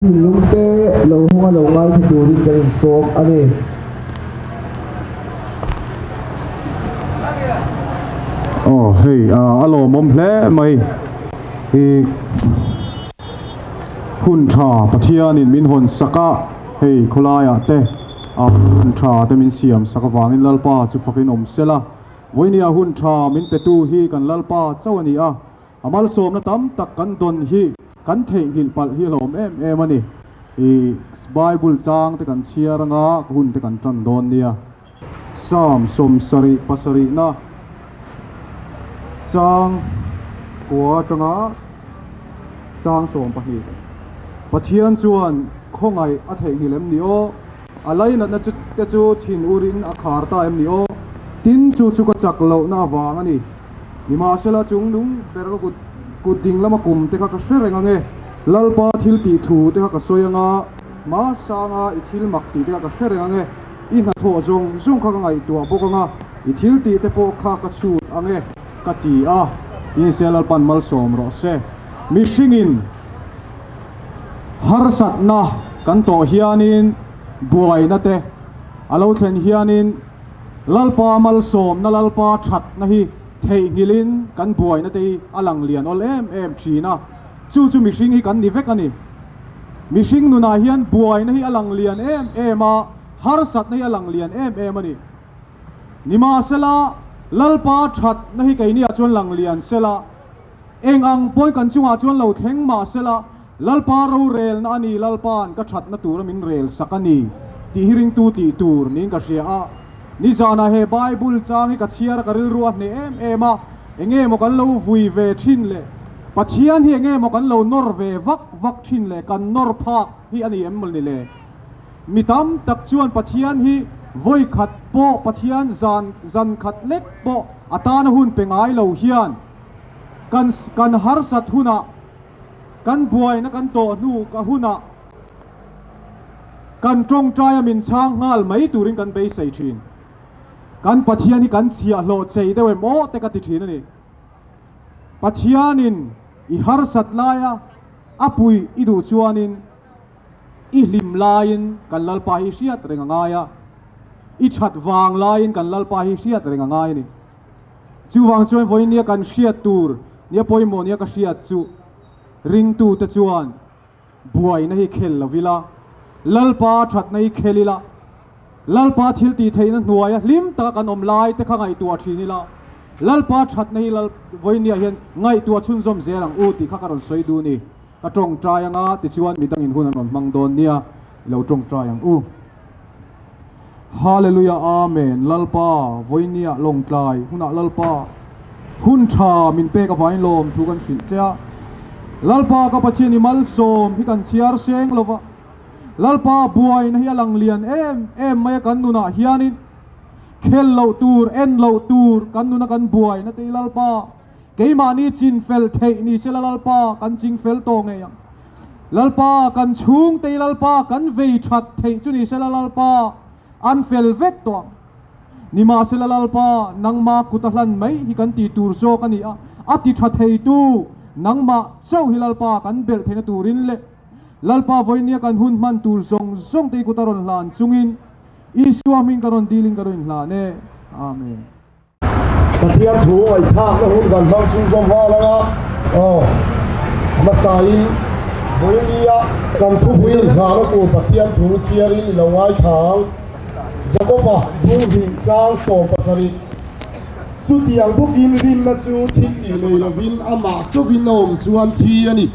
Thinlung te lo hunga lo ngaithla turin kan insawm a ni. Aw hei a lawmawm hle mai i hun tha Pathianin min hawn sak a, hei khawlaiah te hun tha te min siam sak avangin Lalpa chu fakin awm sela, vawinia hun tha min petu hi kan Lalpa chauh a ni a. A malsawmna tam tak kan dawn hi kan theihnghilh palh hi a hlawm em em a ni. I Bible chang te kan chhiar anga hun te kan tan dawn nia. Psalm 77 pasarihna chang kua atanga chang 12. Pathian chuan khawngaih a theihnghilh em ni aw? A lainatna chu te chu thin urin a khar ta em ni aw? Tin, chu chu ka chak lohna avang a ni. Nimahsela chung nung ber ka kut kut ding lama kum te kha ka hre reng ange, Lalpa thil tih thu te kha ka sawi anga, hma sanga i thil mak tih te kha ka hre reng ange, i hnathawh zawng zawng kha ka ngaihtuah bawk anga, i thil tih te pawh kha ka chhut ange ka ti a. Tinse Lalpan malsawm rawh se. Mihringin harsatna kan tawh hianin buaina te a lo thlen hianin, Lalpa malsawmna Lalpa thatna hi theihnghilhin kan buaina te hi a lang lian awl em em thin a, chu chu mihring hi kan ni vek a ni. Mihring nunah hian buaina hi a lang lian em em a, harsatna hi a lang lian em em a ni. Nimahsela, Lalpa thatna hi keiniah chuan lang lian sela, eng ang pawhin kan chungah chuan lo thleng mahsela, Lalpa rorelna a ni, Lalpa'n ka thatna tura min rel sak a ni tih hi ringtu tih tur niin ka hria a. Nizanah he Bible chang hi ka chhiar a, ka rilru a hneh em em a, enge maw kan lo vui ve thin le, Pathian hi enge maw kan lo nawr ve vak vak thin le, kan nawr phak hi a ni em maw ni le? Mi tam tak chuan Pathian hi vawi khat pawh Pathian zan zan khat lek pawh a tana hun pe ngai lo hian kan kan harsat hunah Kan buaina kan tawh hnu ka hunah kan tawngtaia min chhang nghal mai turin kan beisei thin. Kan Pathian hi kan chhiahhlawh chei deuh em aw te ka ti thin a ni. Pathianin i harsat laia a puih i duh chuanin i hlim laiin kan Lalpa hi hriat reng a ngai a, i that vang laiin kan Lalpa hi hriat reng a ngai a ni. Chuvang chuan vawinia kan hriat tur nia pawimawh nia ka hriat chu ringtute chuan buaina hi khel lo ila, Lalpa thatna hi khel ila, Lalpa thil tih theihna hnuaia hlim taka kan awm lai te kha ngaihtuah thin ila, Lalpa thatna hi Lal vawinia hian ngaihtuah chhunzawm zel ang u tih kha ka rawn sawi duh ni. Ka tawngtai anga tichuan midangin hun an rawn hmang dawn nia i lo tawngtai ang u. Hallelujah Amen Lalpa vawinia lawngtlai hunah Lalpa hun tha min pek avangin lawm thu kan hrilh che a Lalpa ka Pathian i malsawm hi kan chhiar seng lova Lalpa buaina hi a lang lian em em mai a kan nunah hianin khel loh tur en loh tur kan nuna kan buaina te hi Lalpa Keimahni chin fel theih ni sela Lalpa kan ching fel tawh ngei ang. Lalpa kan chhungte Lalpa kan vei that theih chu ni sela Lalpa an fel vek tawh ang. Nimahsela Lalpa nangmah kut a hlan mai hi kan tih tur zawk a ni a, a ti tha theitu nangmah chauh hi Lalpa kan belh theihna turin leh Lalpa vawinia kan hun hman tur zawng zawng te i kut a rawn hlan chungin Isua hming ka rawn dilin ka rawn inhlan e. Amen. Pathian thu ngaihthlakna hun kan hmang chhungzawm nghal ang a, aw, hmasain vawinia kan thupui inhlahna tur Pathian thu chhiarin i lo ngaithla ang. Jakoba bunghnih chang 17, Chutiang bawkin rinna chu thil tih nei lovin amah chauhin a awm chuan thi a ni.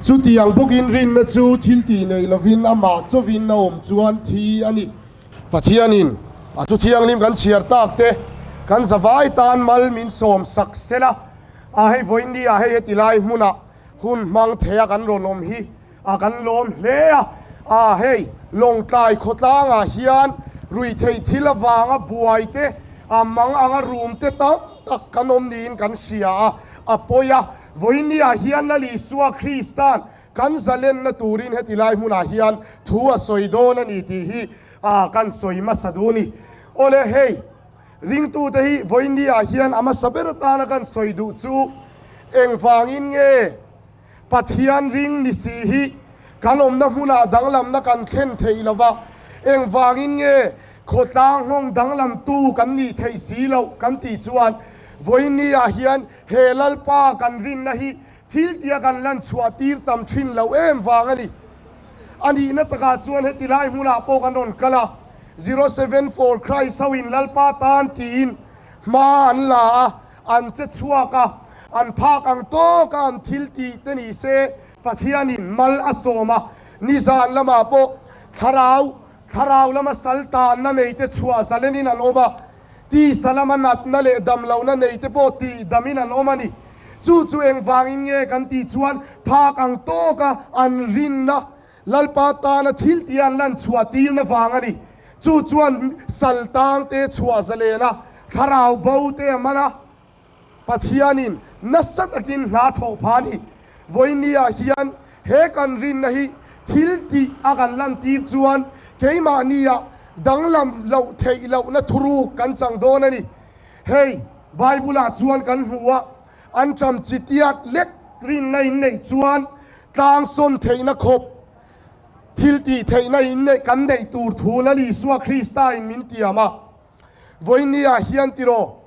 Chutiang bawkin rinna chu thil tih nei lovin amah chauhin a awm chuan thi a ni. Pathianin a chu thianghlim kan chhiar tak te kan zavai tan mal min sawm sak sela a, hei vawiin ah hei heti lai hmunah hun hmang theia kan rawn awm hi a kan lawm hle a, a hei Lawngtlai khawtlangah hian ruihtheih thil avanga buai te a mang anga rum te tam tak kan awm niin kan hria a, a pawi a, vawiin ah hian Lal Isua Kristan Kan zalenna turin heti lai hmunah hian thu a sawi dawn a ni tih hi kan sawi hmasa duh a ni. Awle hei, ringtute hi vawiinniah hian a hmasa ber atana kan sawi duh chu engvangin nge Pathian ring ni si hi? Kan awmna hmunah danglamna kan thlen thei lo va, engvangin nge khawtlang nghawng danglamtu kan nih theih si loh kan tih chuan vawiinniah hian he Lalpa kan rinna hi thil tia kan lan chhuah tir tam thin lo em vang a ni. A nihna takah chuan heti lai hmunah pawh kan rawn kal a, 074 Christ hoin Lalpa tan tiin hma an la a, an che chhuak a, an phak ang tawka an thil tih te ni se Pathianin mal a sawm a, nizan lamah pawh thlarau, thlarau lama sal tanna nei te chhuah zalenin an awm a, tisa lama natna leh damlohna nei te pawh tih damin an awm a ni. Chu chu engvangin nge kan tih chuan phak ang tawka an rinna Lalpa tana thil tia an lan chhuah tirna vang a ni. Chu chuan sal tang te chhuah zalen a, thlarau bo te a man a. Pathianin nasa takin hna thawh pha a ni. Vawinia hian he kan rinna hi thil tih a kan lantir chuan keimahnia danglam loh theih lohna thuruk kan chang dawn a ni. Hei Bible-ah chuan kan hmu a, an ṭam chi tiat lek rinna in neih chuan tlang sawn theihna khawp thil tih theihna in neih kan neih tur thu Lal Isua Krista in min tiam a. Vawinia hian tiraw?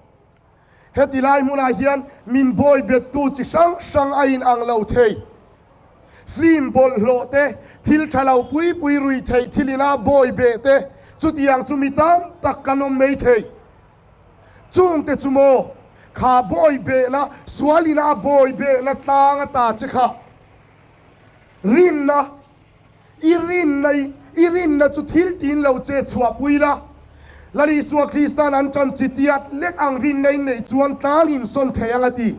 Heti lai hmunah hian min bawi bettu chi hrang hrang a in ang lo thei. Film bawlhhlawh te, thil tha lo pui pui rui thei thil ina bawi beh te, chutiang chu mi tam tak kan awm mai thei. Chungte chu maw, kha bawi behna, sual ina a bawi behna tlang ata che kha rinna, I rinna i, i rinna chu thil tin lo che chhuahpui la. Lal Isua Krista'n an ṭan chi tiat lek ang rinna in neih chuan tlang in sawn thei ang a ti.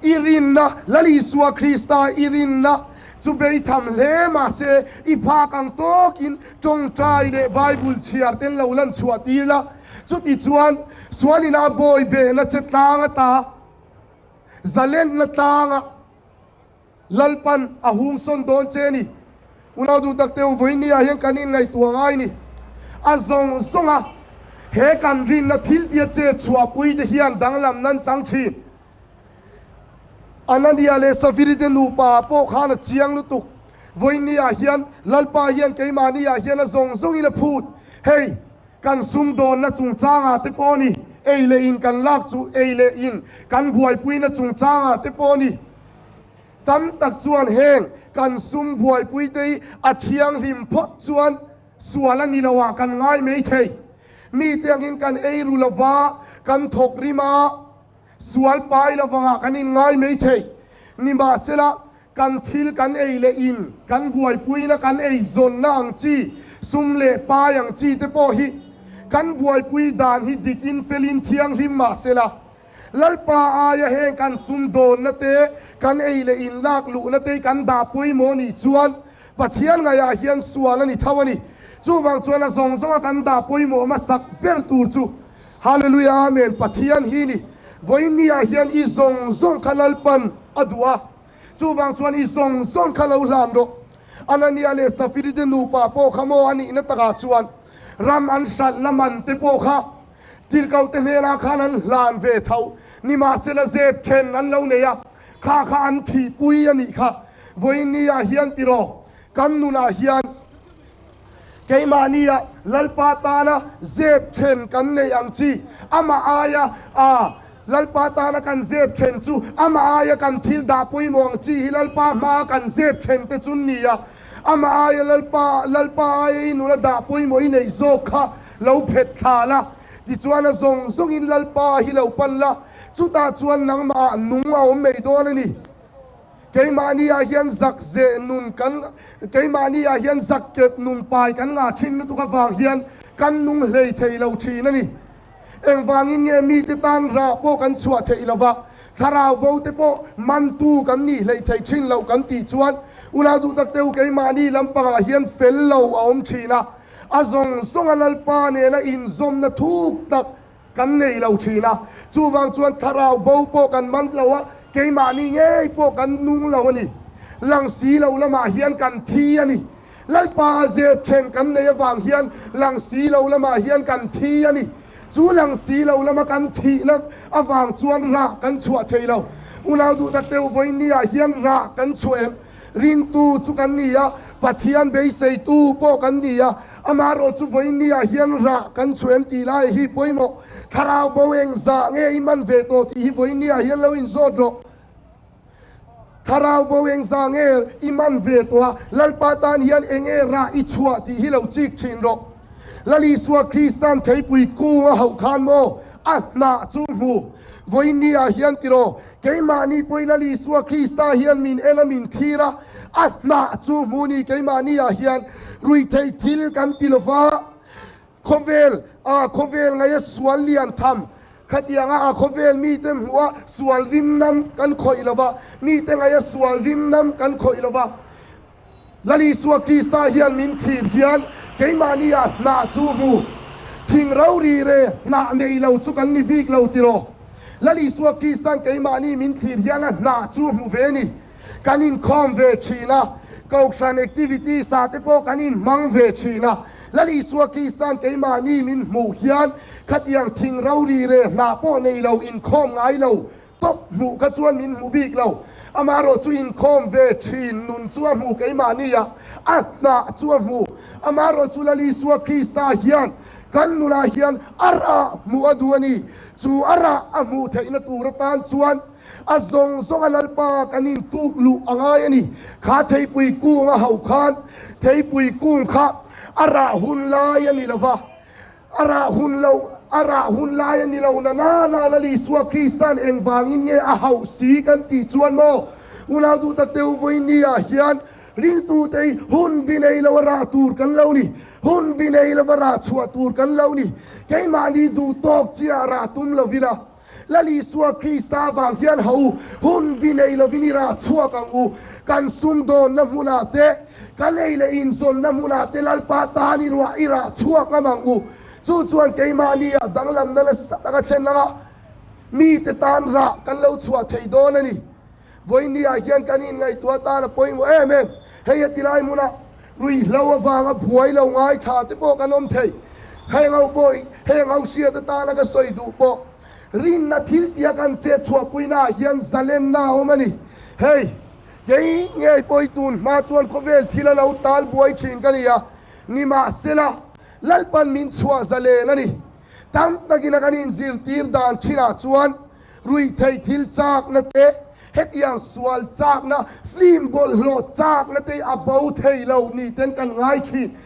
I rinna, Lal Isua Krista i rinna chu beitham hle mahse i phak ang tawkin ṭawngṭai leh Bible chhiar ten lo lan chhuah tir la. Chuti chuan sual ina bawi behna che tlang ata zalenna tlanga Lalpan a hung sawn dawn che a ni. Unau duh tak teu vawinia hian kan inngaihtuah ngai ni. A zawng zawng a, he kan rinna thil tia che chhuahpui te hian danglam nan chang thin. Anania leh Safiri te nupa ah pawh khan a chiang lutuk. Vawinia hian Lalpa hian keimahni ah hian a zawng zawngin a phut. Hei, kan sumdawnna chungchangah te pawh ni, ei leh in kan lak chu ei leh in kan buaipuina chungchangah te pawh ni. Tam tak chuan heng kan sum buaipuite hi a thianghlim phawt chuan sual a ni lo ah kan ngai mai thei. Mite angin kan ei ru lo va, kan thawk rim a, sual pai lo vangah kan inngai mai thei. Nimahsela, kan thil kan ei leh in, kan buaipuina kan ei zawnna ang chi, sum leh pai ang chi te pawh hi kan buaipui dan hi dikin felin thianghlim mahsela, Lalpa aia heng kan sumdawnna te, kan ei leh in lak luhna te hi kan dah pawimawh nih chuan Pathian ngaihah hian sual a ni tho a ni. Chuvang chuan a zawng zawnga kan dah pawimawh hmasak ber tur chu Hallelujah Amen Pathian hi ni. Vawiinniah hian i zawng zawng kha Lalpan a duh a, chuvang chuan i zawng zawng kha lo hlan rawh. Anania leh Safiri te nupa pawh kha maw a nihna takah chuan ram an hralhna man te pawh kha Tirhkohte hnenah khan an hlan ve tho. Nimahsela zep then an lo nei a, kha kha an thihpui a nih kha. Vawiinniah hian tiraw, kan nunah hian keimahnia Lalpa tana zep then kan neih ang chi, amah aia a Lalpa tana kan zep then chu amah aia kan thil dah pawimawh ang chi hi Lalpa hmaa kan zep then te chu ni a, amah aia Lalpa Lalpa aia i nuna dah pawimawh i neih zawk kha Lo phet thla la, tichuan a zawng zawngin Lalpa hi lo pan la, chutah chuan nangmahah nung a awm mai dawn a ni. Keimahniah hian zak zeh nun kan, keimahniah hian zak kep nun pai kan ngah thin lutuk avang hian kan nung hlei thei lo thin a ni. Engvangin nge mite tan rah pawh kan chhuah theih lo va, thlarau bo te pawh mantu kan nih hleih theih thin loh kan tih chuan unau duh tak te u keimahni lampangah hian fel lo a awm thin a. A zawng zawnga Lalpa nena inzawmna thuk tak kan nei lo thin a, chuvang chuan thlarau bo pawh kan man lo a, keimahni ngei pawh kan nung lo a ni. Lang si lo lamah hian kan thi a ni. Lalpa a zep then kan nei avang hian lang si lo lamah hian kan thi a ni. Chu lang si lo lama kan thihna avang chuan rah kan chhuah thei lo. Unau duh tak deuh vawiinniah hian rah kan chhuah em? Ringtu chu kan ni a, Pathian beiseitu pawh kan ni a, amaherawhchu vawiinniah hian rah kan chhuah em tih lai hi pawimawh. Thlarau bo eng zah nge i man ve tawh tih hi vawiinniah hian lo inzawt rawh. Thlarau bo eng zah nge i man ve tawh a, Lalpa tan hian eng nge rah i chhuah tih hi lo chik thin rawh. Lal Isua Kristan theipui kung a hauh khan maw a hnah chu hmu. Vawiinniah hian tiraw, keimahni pawhin Lal Isua Krista hian min en a min thlir a, a hnah chu hmu ni keimahniah hian ruihtheih thil kan ti lova, Khawvel a khawvel ngaia sual lian tham khatianga a khawvel mite hmuh a sual rim nam kan khawih lo va, mite ngaia sual rim nam kan khawih lo va. Lal Isua Krista hian min thlir hian keimahni ah hnah chu hmu thing ro ri re hnah nei lo chu kan ni bik lo tiraw? Lal Isua Kristan keimahni min thlir hian a hnah chu hmu ve ni. Kan inkhawm ve thin a, Kohhran activities ah te pawh kan inhmang ve thin a. Lal Isua Kristan keimahni min hmuh hian khatiang thing rori re hnah pawh nei lo inkhawm ngai lo tawp hmuh kha chuan min hmu bik lo. Amaherawh chu inkhawm ve thin nun chu a hmu keimahni ah a hnah chu a hmu. Amaherawh chu Lal Isua Krista hian kan nunah hian a rah hmuh a duh a ni. Chu a rah a hmuh theihna tur atan chuan A zawng zawng a Lalpa kan intuk luh a ngai a ni. Kha theipui kung a hauh khan theipui kung kha a rah hun lai a ni lo va, a rah hun lo, a rah hun lai a ni lo na na na Lal Isua Krista'n engvangin nge a hauh si kan tih chuan maw unau duh tak deuh vawiin ah hian ringtute hi hun bi nei lo a rah tur kan lo ni, hun bi nei lova rah chhuah tur kan lo ni. Keimahni duh tawk chiah rah tum lovila Lal Isua Krista avang hian ha u, hun bi nei lovin i rah chhuak ang u. Kan sumdawnna hmunah te, kan ei leh inzawnna hmunah te Lalpa tan i ruah i rah chhuak ngam ang u. Chu chuan keimahni ah danglamna nasa tak a thlen anga mite tan rah kan lo chhuah thei dawn a ni. Vawiini ah hian kan inngaihtuah tan a pawimawh em em. Hei a tilai hmunah Ruihhlo avanga buai lo ngaithla te pawh kan awm thei. Heng ho pawh heng ho hriat atana ka sawi duh pawh rinna thil tia kan chet chhuahpuina ah hian zalenna a awm a ni. Hei, kei ngei pawh i tun hma chuan khawvel thil a lo tal buai thin ka ni a, nimahsela Lalpan min chhuah zalen a ni. Tam takin a kan inzirtir dan thinah chuan Ruihtheih thil chakna te, hetiang sual chakna, film bawlhhlawh chakna te a bo thei lo ni ten kan ngai thin.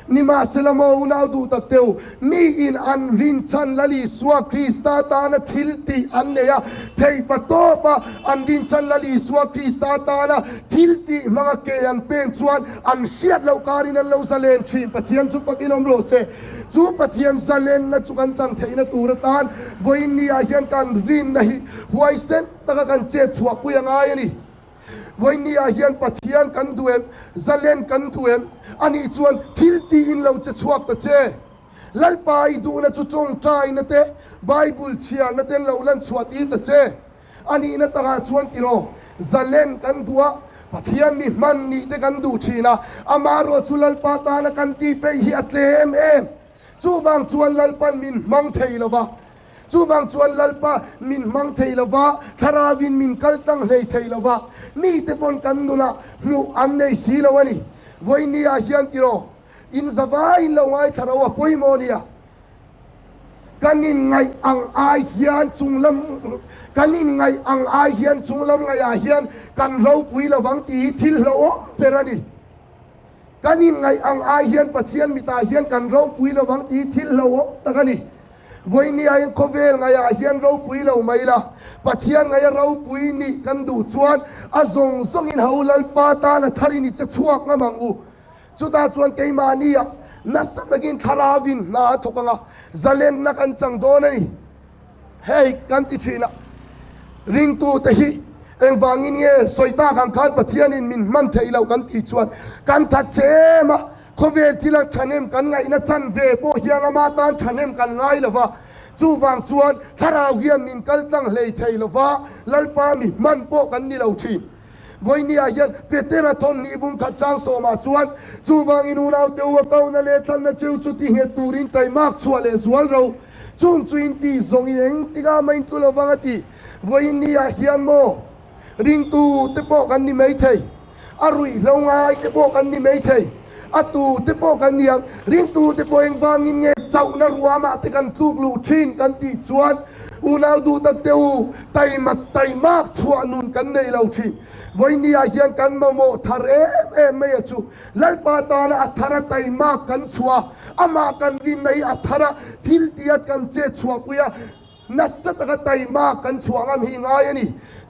Nimahsela maw unau duh tak teu, mi in an rinchhan Lal Isua Krista tana thil tih an nei a, theihpa tawp a an rinchhan Lal Isua Krista tana thil tih hmanga ke an pen chuan an hriat loh karin an lo zalen thin. Pathian chu fakin awm rawh se. Chu Pathian zalenna chu kan chang theihna tur atan vawiin ah hian kan rinna hi huaisen taka kan chet chhuahpui a ngai a ni. Vawiin ah hian Pathian kan duh em? Zalen kan duh em? Anih chuan thil tiin lo che chhuak ta che. Lalpa i duhna chu tawngtaina te, Bible chhiarna te lo lan chhuah tir ta che. A nihna takah chuan tiraw, zalen kan duh a, Pathian mi hman nih te kan duh thin a, amaherawh chu Lalpa tana kan tih peih hi a tlem em? Chuvang chuan Lalpan min hmang thei lo va, chuvang chuan Lalpa min hmang thei lo va, Thlarauin min kal tlang hlei thei lo va, mite pawn kan nunah hmuh an nei si lo a ni. Vawinia hian tiraw, in zavaiin lo ngaithla ro a pawimawh nia. Kan inngaih ang ai hian chunglam kan inngaih ang ai hian chunglam ngaihah hian kan ropui lovang tih hi thil hlauhawm ber a ni. Kan inngaih ang ai hian Pathian mitah hian kan ropui lovang tih hi thil hlauhawm tak a ni. Vawiini aiin khawvel ngaihah hian ropui lo mai la, Pathian ngaiha ropui nih kan duh chuan a zawng zawngin ha u Lalpa tan a tharin i che chhuak ngam ang u. Chutah chuan keimahnia nasa takin thlarauin hna a thawk ang a, zalenna kan chang dawn a ni. Hei kan ti thin a, ringtute hi engvangin nge sawi tak ang khan Pathianin min hman theih loh kan tih chuan kan that che em a, khawvel thila thahnem kan ngaihna chan ve pawh hian ama tan thahnem kan ngai lo va, chuvang chuan thlarau hian min kal tlang hlei thei lo va, Lalpa mi hman pawh kan ni lo thin. Vawinia hian Petera thawn nih bung khat chang sawmah chuan, Chuvangin unaute u a kohna leh thlanna cheu chu ti nghet turin taimak chhuah leh zual ro. Chung chu in tih zawng i eng tikah mah in tlu lo vang a ti. Vawinia hian maw ringtu te pawh kan ni mai thei. A ruihhlo ngai te pawh kan ni maithei, a tu te pawh kan ni ang, ringtu te pawh engvangin nge chauhna ruamah te kan tluk luh thin kan tih chuan unau duh tak te u, taima taimak chhuah nun kan nei lo thin. Vawinia hian kan mamawh thar em em mai a chu. Lalpa tana a thara taimak kan chhuah a, amah kan rinna hi a thara thil tia kan chet chhuahpui a, Nasa taka taimak kan chhuah ngam hi ngai a ni.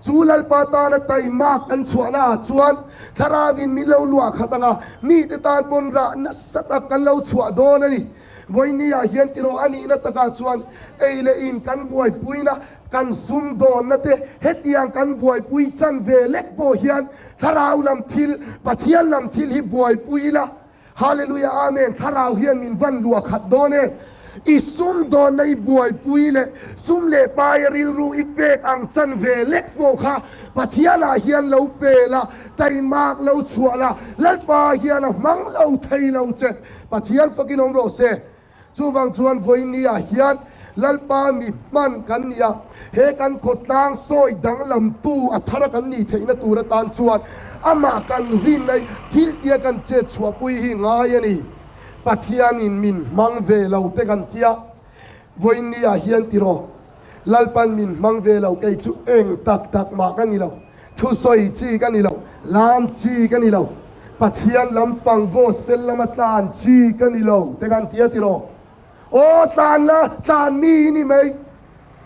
Chu Lalpa tana taimak kan chhuahna ah chuan Thlarauin min lo luah khat ang a, mite tan pawn rah nasa tak kan lo chhuah dawn a ni. Vawiini ah hian tiraw a nihna takah chuan ei leh in kan buaipuina, kan sum dawnna te hetiang kan buaipui chan ve lek pawh hian Thlarau lam thil, Pathian lam thil hi buaipui ila, Hallelujah Amen Thlarau hian min van luah khat dawn e. I sum dawnna i buaipui leh sum leh paia rilru i pek ang chan ve lek pawh kha Pathianah hian lo pe la, taimak lo chhuah la, Lalpa hian a hmang lo thei lo che. Pathian fakin awm rawh se. Chuvang chuan vawinia hian Lalpa mi hman kan ni a, he kan khawtlang sawi danglamtu a thara kan nih theihna tur atan chuan amah kan rinna hi thil tia kan chet chhuahpui hi ngai a ni. Pathianin min hmang ve lo te kan tia, vawinia hian tiraw, Lalpan min hmang ve lo, kei chu eng tak tak mah ka ni lo, thusawi chi ka ni lo, lam chi ka ni lo, Pathian lampang gospel lama tlan chi ka ni lo te kan ti a tiraw? Aw tlan la, tlan mi i ni mai,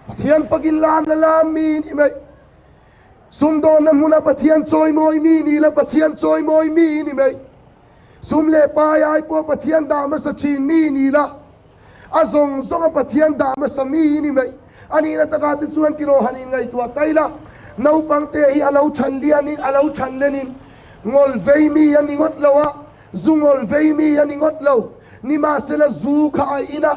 Pathian fakin lam la lam mi i ni mai, sumdawnna hmuna Pathian chawimawi mi ni la Pathian chawimawi mi i ni mai, sum leh pai ai pawh Pathian dah hmasa thin mi ni la, A zawng zawng a Pathian dah hmasa mi i ni mai. A nihna takah te chuan tiraw han inngaihtuah ta ila, naupang te hi a lo chhan lianin a lo chhan lenin ngawl vei mi a ni ngawt lo a, zu ngawl vei mi a ni ngawt lo. Nimahsela zu kha a in a,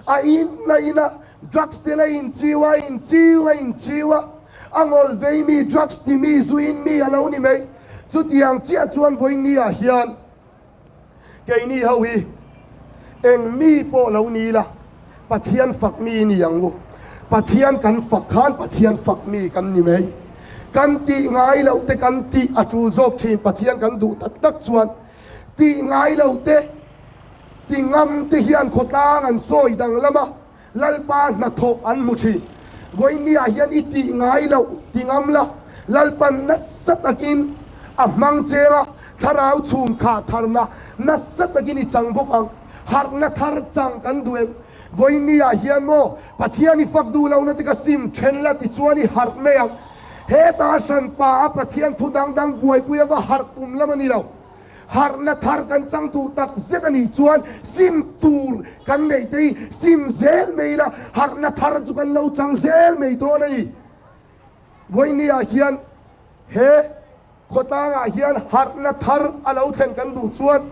a in a in a, drugs te la inchiu a, inchiu a inchiu a, a ngawl vei mi, drugs ti mi, zu in mi a lo ni mai. Chutiang chiah chuan vawiin hian. Keini ho hi eng mi pawh lo ni ila, Pathian fak mi ni ang u. Pathian kan fak khan Pathian fak mi kan ni mai. Kan tih ngai loh te kan tih a tul zawk thin Pathian kan duh tak tak chuan tih ngai loh te ti ngam te hian khawtlang an sawi danglam a, Lalpa hnathawh an hmu thin. Vawinia hian i tih ngai loh ti ngam la, Lalpan nasa takin a hmang cheng a, thlarau chhum khah tharna nasa takin i chang bawk ang. Harhna thar chang kan duh em? Vawinia hian maw Pathian i fak duh lohna te ka sim then la tichuan i harh mai ang. Heta hranpa a Pathian thu dang dang buaipui a va harh tum lam a ni lo. Harhna thar kan chang duh tak zet a nih chuan sim tur kan neih te hi sim zel mai ila, harhna thar chu kan lo chang zel mai dawn a ni. Vawinia hian he khawtlangah hian harhna thar a lo thlen kan duh chuan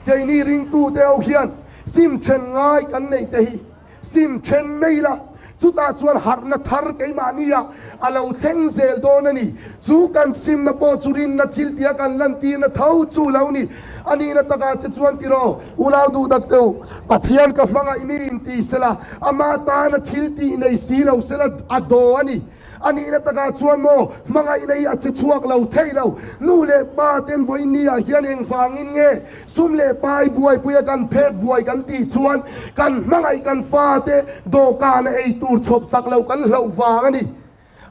keini ringtute ho hian sim then ngai kan neih te hi Sim then mai ila, chutah chuan harhna thar keimahnia a lo thleng zel dawn a ni. Chu kan simna pawh chu rinna thil tia kan lantirna tho chu lo ni. A nihna takah te chuan tiraw, unau duh tak deuh, Pathian ka hmangaih mi inti sela, ama tana thil tih nei si lo sela a daw a ni. A nihna takah chuan maw, hmangaihna hi a che chhuak lo thei lo. Nu leh pa ten vawiin ah hian engvangin nge sum leh pai buaipuia kan phek buai kan tih chuan kan hmangaih kan fate dawhkana ei tur chhawp sak lo kan hlauh vang a ni.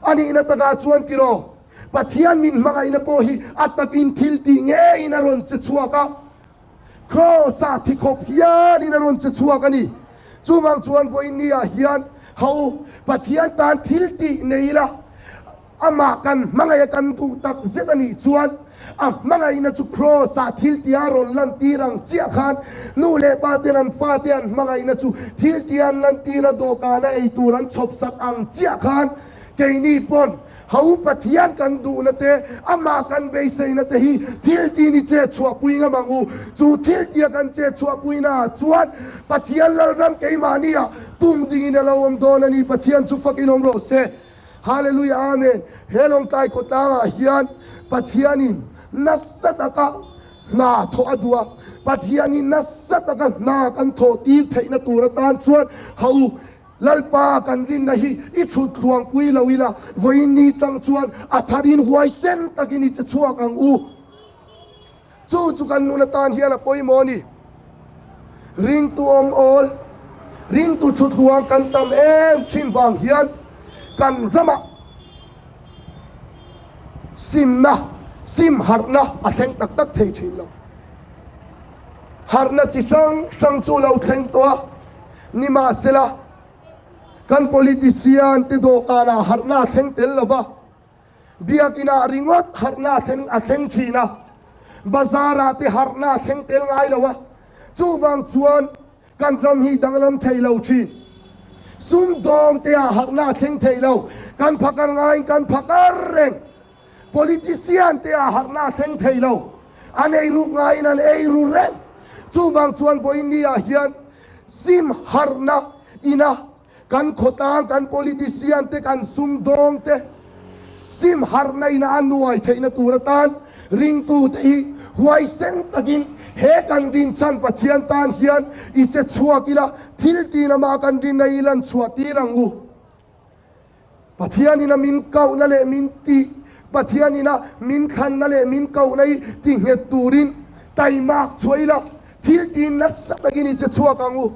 A nihna takah chuan tiraw, Pathian min hmangaihna pawh hi a takin thil tih ngeiin a rawn che chhuak a. Kraws-ah thi khawp hialin a rawn che chhuak a ni. Chuvang chuan vawiin ah hian ho Pathian tan thil tih nei ila, amah kan hmangaih a kan duh tak zet a nih chuan a hmangaihna chu Kraws-ah thil tia a rawn lantir ang chiah khan nu leh pa ten an fate an hmangaihna chu thil tia an lantir a dawhkana ei tur an chhawp sak ang chiah khan keini pawn Ho Pathian kan duhna te, amah kan beiseina te hi thil ti ni che chhuahpui ngam ang u. Chu thil tia kan che chhuahpuina ah chuan Pathian Lalram keimahni ah tum dingin a lo awm dawn a ni. Pathian chu fakin awm rawh se. Hallelujah Amen. He Lawngtlai khawtlang ah hian Pathianin nasa taka hna thawh a duh a, Pathianin nasa taka hna kan thawh tir theihna tur atan chuan ho Lalpa kan rinna hi i thut thluangpui lo ila, vawiin ni tang chuan a tharin huaisen takin i che chhuak ang u. Chu chu kan nun atan hian a pawimawh a ni. Ringtu awm awl, ringtu thuthuang kan tam em thin vang hian kan ramah simna, sim harhna a thleng tak tak thei thin lo. Harhna chi hrang hrang chu lo thleng tawh a, nimahsela kan politician te dawhkanah harhna a thleng tel lo va, Biakinah ringawt harhna a thleng a thleng thin a, bazarah te harhna a thleng tel ngai lo a, chuvang chuan kan ram hi danglam thei lo thin. Sumdawng te ah harhna a thleng thei lo, kan phakar ngaiin kan phakar reng. Politician te ah harhna a thleng thei lo, an eiruk ngaiin an eiru reng. Chuvang chuan vawiin ah hian sim harhna ina Kan khawtlang, kan politician te, kan sumdawng te sim harhna ina a nuai theihna tur atan ringtute hi huaisen takin he kan rinchhan Pathian tan hian i che chhuak ila, thil tin amah kan rinna i lan chhuah tir ang u. Pathian ina min kohna leh min tih, Pathian ina min thlanna leh min kohna hi ti nghet turin taimak chhuah ila, thil tin nasa takin i che chhuak ang u.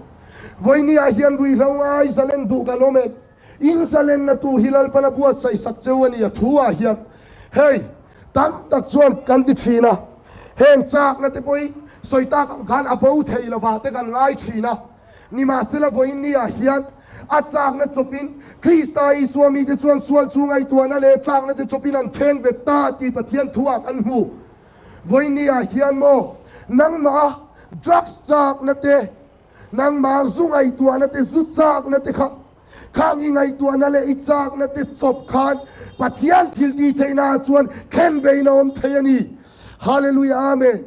Vawinia hian ruihhlo ngai zalen duh kan awm em? In zalenna tur hi Lalpan a buatsaih sak cheu a ni a thu ah hian hei tam tak chuan kan ti thin a, heng chakna te pawh hi sawi tak ang khan a bo thei lovah te kan ngai thin a, nimahsela vawinia hian a chakna chawpin Krista Isua mite chuan sual chu ngaihtuahna leh chakna te chawpin an kheng bet ta tih Pathian thu ah kan hmu. Vawinia hian maw nangmah drugs chakna te, Nangmah zu ngaihtuahna te, zu chakna te kha, khang i ngaihtuahna leh i chakna te chawp khan Pathian thil tih theihna ah chuan khenbein a awm thei a ni. Hallelujah Amen.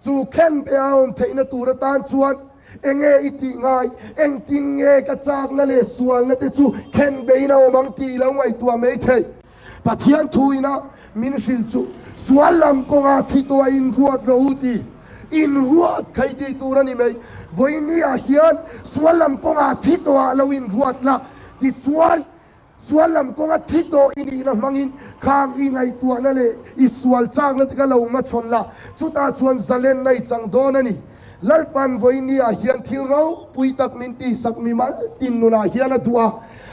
Chu khenbe a awm theihna tur atan chuan enge i tih ngai? Engtin nge ka chakna leh sualna te chu khenbein a awm ang tih i lo ngaihtuah mai thei. Pathian thu ina min hrilh chu sual lam kawnga thi tawh a inruat rawh u ti. Inruat kha i tih tur a ni mai. Vawiini ah hian sual lam kawnga thi tawh ah lo inruat la, tichuan sual lam kawnga thi tawh i nihna hmangin khang i ngaihtuahna leh i sual chakna te kha lo hmachhawn la, chutah chuan zalenna i chang dawn a ni. Lalpan vawiini ah hian thil ropui tak min tihsak mimal tin nunah hian a duh a,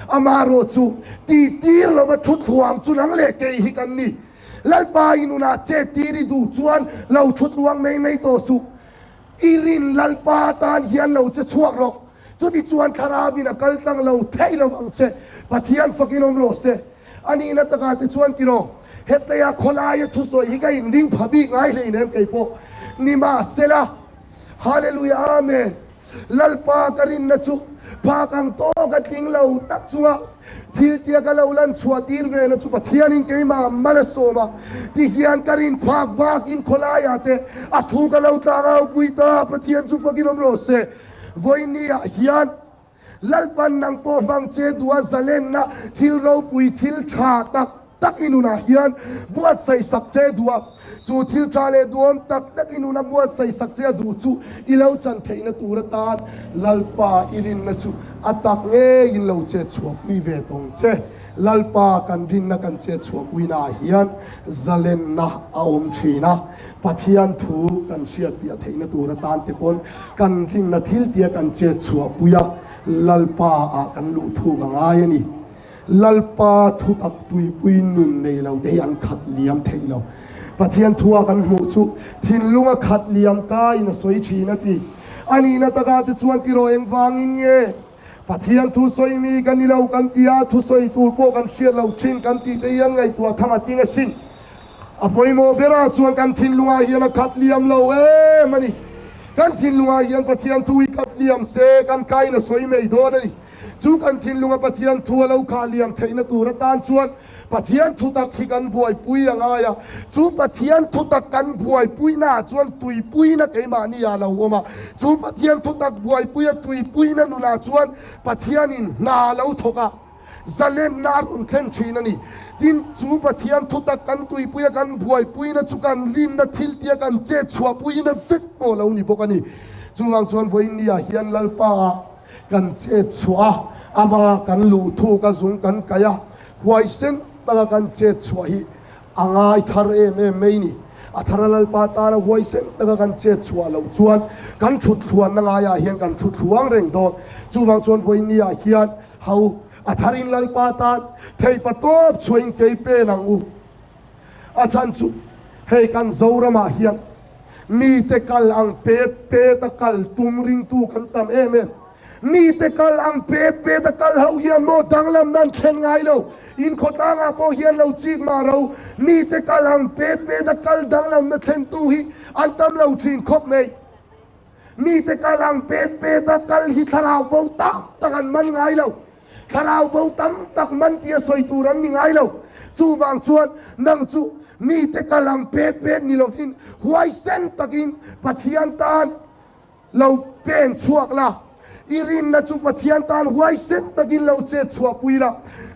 Amaherawh chu tih tir lova thu thluang chu nang leh kei hi kan ni. Lalpa i nunah che tir i duh chuan lo thu tluang mai mai tawh suh. I rin Lalpa tan hian lo che chhuak rawh. Chuti chuan Thlarauin a kal tlang lo theih lo ang che. Pathian fakin awm rawh se. A nihna takah te chuan tiraw, hetleia khawlaia thusawi hi ka inring pha bik ngai hleinem kei pawh. Nimahsela, Hallelujah Amen. Lalpa ka rinna chu phak ang tawk a tling lo tak chunga thil tia ka lo lan chhuah tir ve na chu Pathianin keimah mal a sawm a, ti hian ka rin phak bakin khawlaiah te a thu ka lo tlang au pui ta, Pathian chu fakin awm rawh se. Vawiini ah hian Lalpan nang pawh hmang che duha zalenna thil ropui thil tha tak tak i nunah hian buatsaih sak che duh a, chu thil tha leh duhawm tak tak i nuna buatsaih sak che a duh chu i lo chan theihna tur atan Lalpa i rinna chu a tak ngeiin lo chet chhuahpui ve tawng che. Lalpa kan rinna kan chet chhuahpuinaah hian zalenna a awm thin a, Pathian thu kan hriatfiah theihna tur atan te pawn kan rinna thil tia kan chet chhuahpui a, Lalpa ah kan luh thuk a ngai a ni. Lalpa thutak tuipui nun nei lo te hi an khat liam theih lo. Pathian thua kan hmuh chu thinlunga khat liam kaiin a sawi thin a ti. A nihna takah te chuan tiraw engvangin nge Pathian thu sawi mi ka ni lo kan ti a, thusawi tur pawh kan hriat lo thin kan tih te hian ngaihtuah tham a ting asin. A pawimawh berah chuan kan thinlungah hian a khat liam lo em a ni. Kan thinlungah hian Pathian thu hi khat liam se kan kain a sawi mai dawn a ni. Chu kan thinlunga Pathian thu a lo khah liam theihna tur atan chuan Pathian thutak hi kan buaipui a ngai a. Chu Pathian thutak kan buaipuinaah chuan tuipuina keimahni ah lo awm a. Chu Pathian thutak buaipuia tuipuina nunah chuan Pathianin hna a lo thawk a, zalenna a rawn thlen thin a ni. Tin, chu Pathian thutak kan tuipuia kan buaipuina chu kan rinna thiltia kan chet chhuahpuina vek pawh lo ni bawk a ni. Chuvang chuan vawiinniah hian Lalpa ah Kan chet chhuah a, ama kan luh thuk a zung kan kaih a, huaisen taka kan chet chhuah hi a ngai thar em em mai ni. A thara Lalpa tana huaisen taka kan chet chhuah loh chuan kan thut thluanna ngaiah hian kan thu thluang reng dawn. Chuvang chuan vawinia hian ho a tharin Lalpa tan theipa tawp chhuahin kei pen ang u. A chhan chu hei kan Zoramah hian mite kal ang pet pet a kal tum ringtu kan tam em em. Mite kal ang pet pet a kal ho hian maw danglam nan thlen ngai lo. In khawtlangah pawh hian lo chik mah ro. Mite kal ang pet pet a kal danglamna thlentu hi an tam lo thin khawp mai. Mite kal ang pet pet a kal hi thlarau bo tam tak an man ngai lo. Thlarau bo tam tak man tia sawi tur an ni ngai lo. Chuvang chuan nang chu mite kal ang pet pet ni lovin huaisen takin Pathian tan lo peng chhuak la. I rinna chu Pathian tan huaisen takin lo chet chhuahpui la.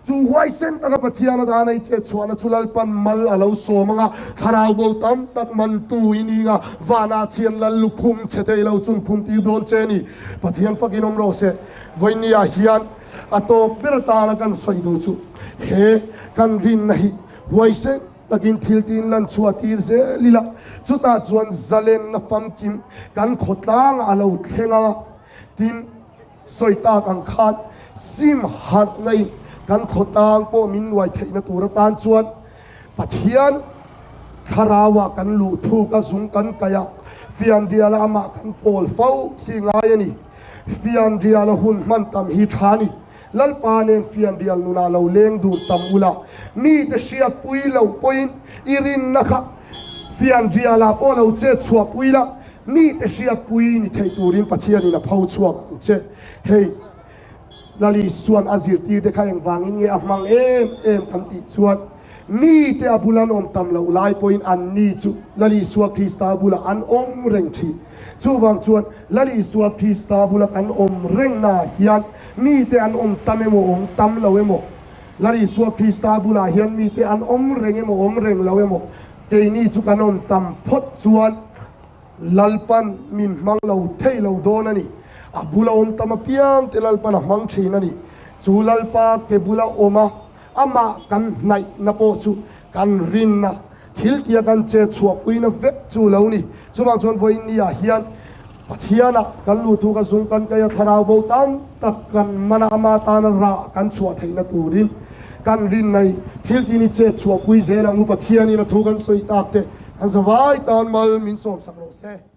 Chu huaisen taka Pathian atana i chet chhuahna chu Lalpan mal a lo sawm ang a, thlarau bo tam tak mantu i ni ang a, vanah khian Lal lukhum che thei lo chun khum tir dawn che ni. Pathian fakin awm rawh se. Vawinia hian a tawp ber atana kan sawi duh chu he kan rinna hi huaisen takin thil tin lan chhuah tir zel ila, chutah chuan zalenna famkim kan khawtlangah a lo thleng ang a, tin sawi tak ang khan sim harhna in kan khawtlang pawh min nuai theihna tur atan chuan Pathian thlarauah kan luh thuk a zung kan kaih a, fianriala amah kan pawl fo hi ngai a ni. Fianriala hun hman tam hi tha a ni. Lalpa nen fianrial nunah lo leng dun tam ula, mite hriatpui loh pawhin i rinna kha fianrialah pawh lo chet chhuahpui la, mite hriatpui ni thei turin Pathianin a pho chhuak ang che. Hei. Lali chuan a zirtirte kha engvangin nge a hmang em em kan tih chuan mite a bula an awm tam loh lai pawhin anni chu Lal Isua Krista bulah an awm reng thin. Chuvang chuan Lal Isua Krista bula kan awm rengnaah hian mite an awm tam emaw awm tam lo emaw, Lal Isua Krista bulah hian mite an awm reng emaw awm reng lo emaw, keini chu kan awm tam phawt chuan Lalpan min hmang lo thei lo dawn a ni. A bula awm tam apiang te Lalpan a hmang thin a ni. Chu Lalpa ke bula awm a, amah kan hnaihna pawh chu kan rinna, thil tia kan che chhuahpuina vek chu lo ni. Chuvang chuan vawiin ni ah hian Pathianah kan luh thu ka zung kan kai a, thlarau bo tam tak kan man a, ama tana rah kan chhuah theihna turin kan rinna hi thil tini che chhuahpui zel ang u. Pathianin a thu kan sawi tak te Kan zavai tan mal min sawmsak rawh se.